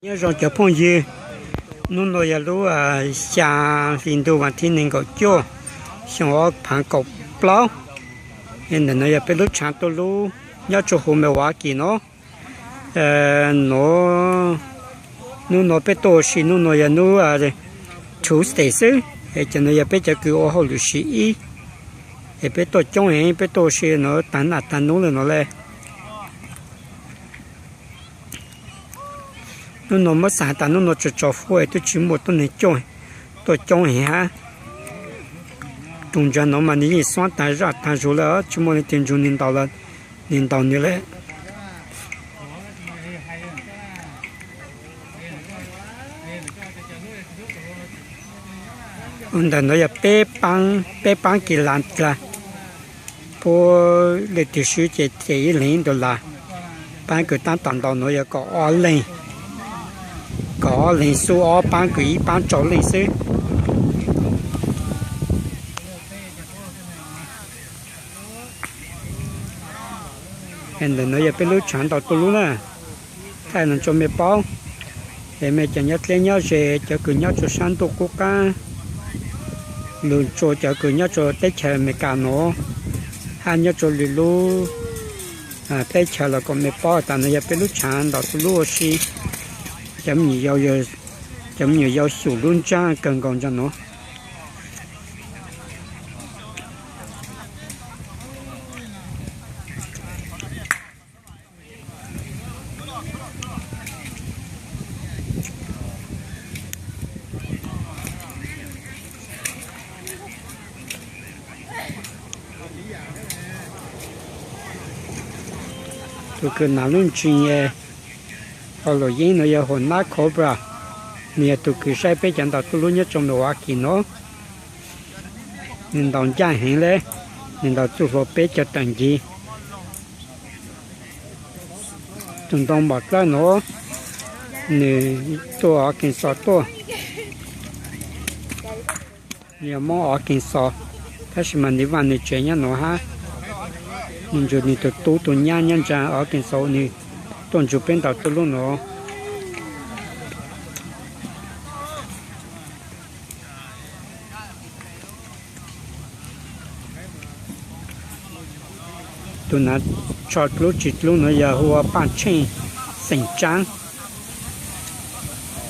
Nyob zoo cov phooj ywg, hnub no yog lub xya hli ntuj vas thib nees nkaum cuaj, xyoo ob phav kaum plaub. Ntawm no yog peb lub tshav tuj lub nyob rua huv Milwaukee no. Hnub no peb tuaj ua si, hnub no yog hnub Tuesday xwb, es cov no yog peb cov kws ua hauj lwm siv ib, es peb tuaj coob heev, peb tuaj ua si no tag nam tag nub le no le. Hnub no muab xav tas hnub no tsaus tsaus fuab es twb tsis muaj tuab neeg coj tuaj coob heev hab. Tus ntawd no mas nws yeej xuab tag zaj tag zug le, tsis muaj leej twg nrug nws ntaus, nws ntaus nws le. Ntawm no yog peb paab kis las dlawg, puab leej twg swb ces them ib leeg ib dollar. Paab kws tab tom ntaus no yog kaum ob leeg, kaum ob leeg xub ob paab kws ib paab rau leej xwb. Ntawm no yog peb lub tshav ntaus tuj lub na. Thaij no rua mej paub, es mej cov nyob dleb nyob ze, cov kws nyob rua sab ntuj qub qab, lug rua cov kws nyob rua teb chaws Amelikas no, hab nyob rua lwm lub teb chaws los kom mej paub tas no yog peb lub tshav ntaus tuj lub ua si. Cov me nyuam yaus xyum lub ntsaj kawg nkaus nraag nuav. Tug kws nam lub ntsig, o, luam yeeb no yog huam nab Cobra, nwg yog tug kws saib peb cov ntaus tuj lub nyob rua Milwaukee no. Nwg ntaus ncaaj heev le, nwg ntaus txuj hlua peb caug tawm ncig. Tug ntoo npom dlawb nuav, nwg tuaj Arkansas tuaj. Nwg yog Moob Arkansas, tab sis mas nwg vaaj nwg tsev nyob nuav hab. Nwg nrug nwg tug tub tug nyab nyob ntsa Arkansas, nwg tuaj nrug peb ntaus tuj lub nuav. Tug nav tsho dlub tsi dlub nuav yog hu ua Paaj Tsheej xeem Tsaab.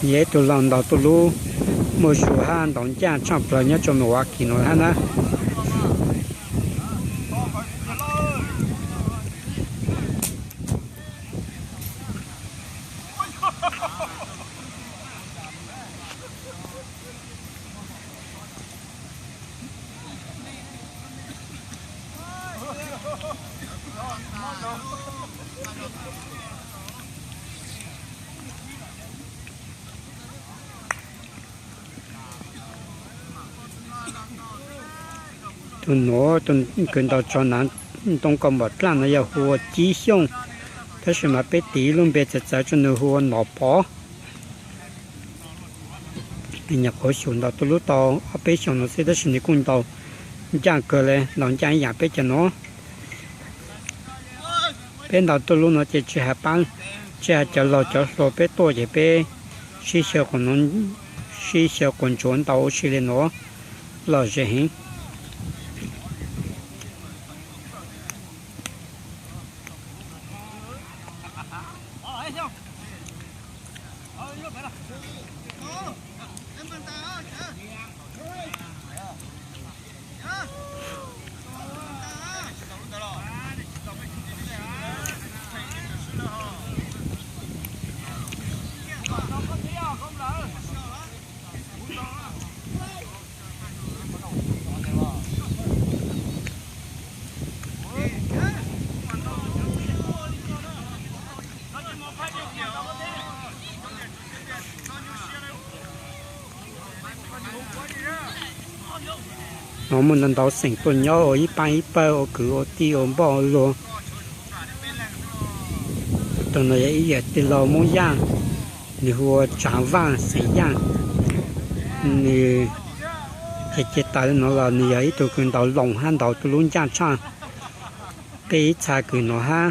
Yog ib tug laug ntaus tuj lub muaj zug hab ntaus ncaaj tshaj plawg nyob rua Milwaukee nuav hab na. Tug nuav, tug kws ntaus tsho nav ntoo kaus npom dlaj nuav yog hu ua Cib Xyooj, tab sis mas peb tis ib lub npe txawv txawv rua nwg hu ua Nom Pov. Nwg nyuam qhuav xyum ntaus tuj lub tau ob peb xyoos nuav xwb, tab sis nwg kuj ntaus ncaaj kawg le, ntaus ncaaj ib yaam peb cov nuav. Peb ntaus tuj lub nuav ces tsi has paab, tsi has cov laug cov hluas, peb tuaj ces peb sib xyaw quas, sib xyaw quas ntsuav ntaus ua si le nuav, lom zem heev. Nuav muaj ntau ntau xeem tuaj nyob ua ib paab ib pawg ua kwv ua tij ua npoj ua luag. Tug nuav yog ib yawm tij laug Moob Yaaj, nwg hu ua Tsav Vaaj xeem Yaaj. Nwg ces cia tas le nuav los nwg yog ib tug kws ntaus loos hab ntaus tuj lub ncaaj tshaj peb ib txha kws nuav hab.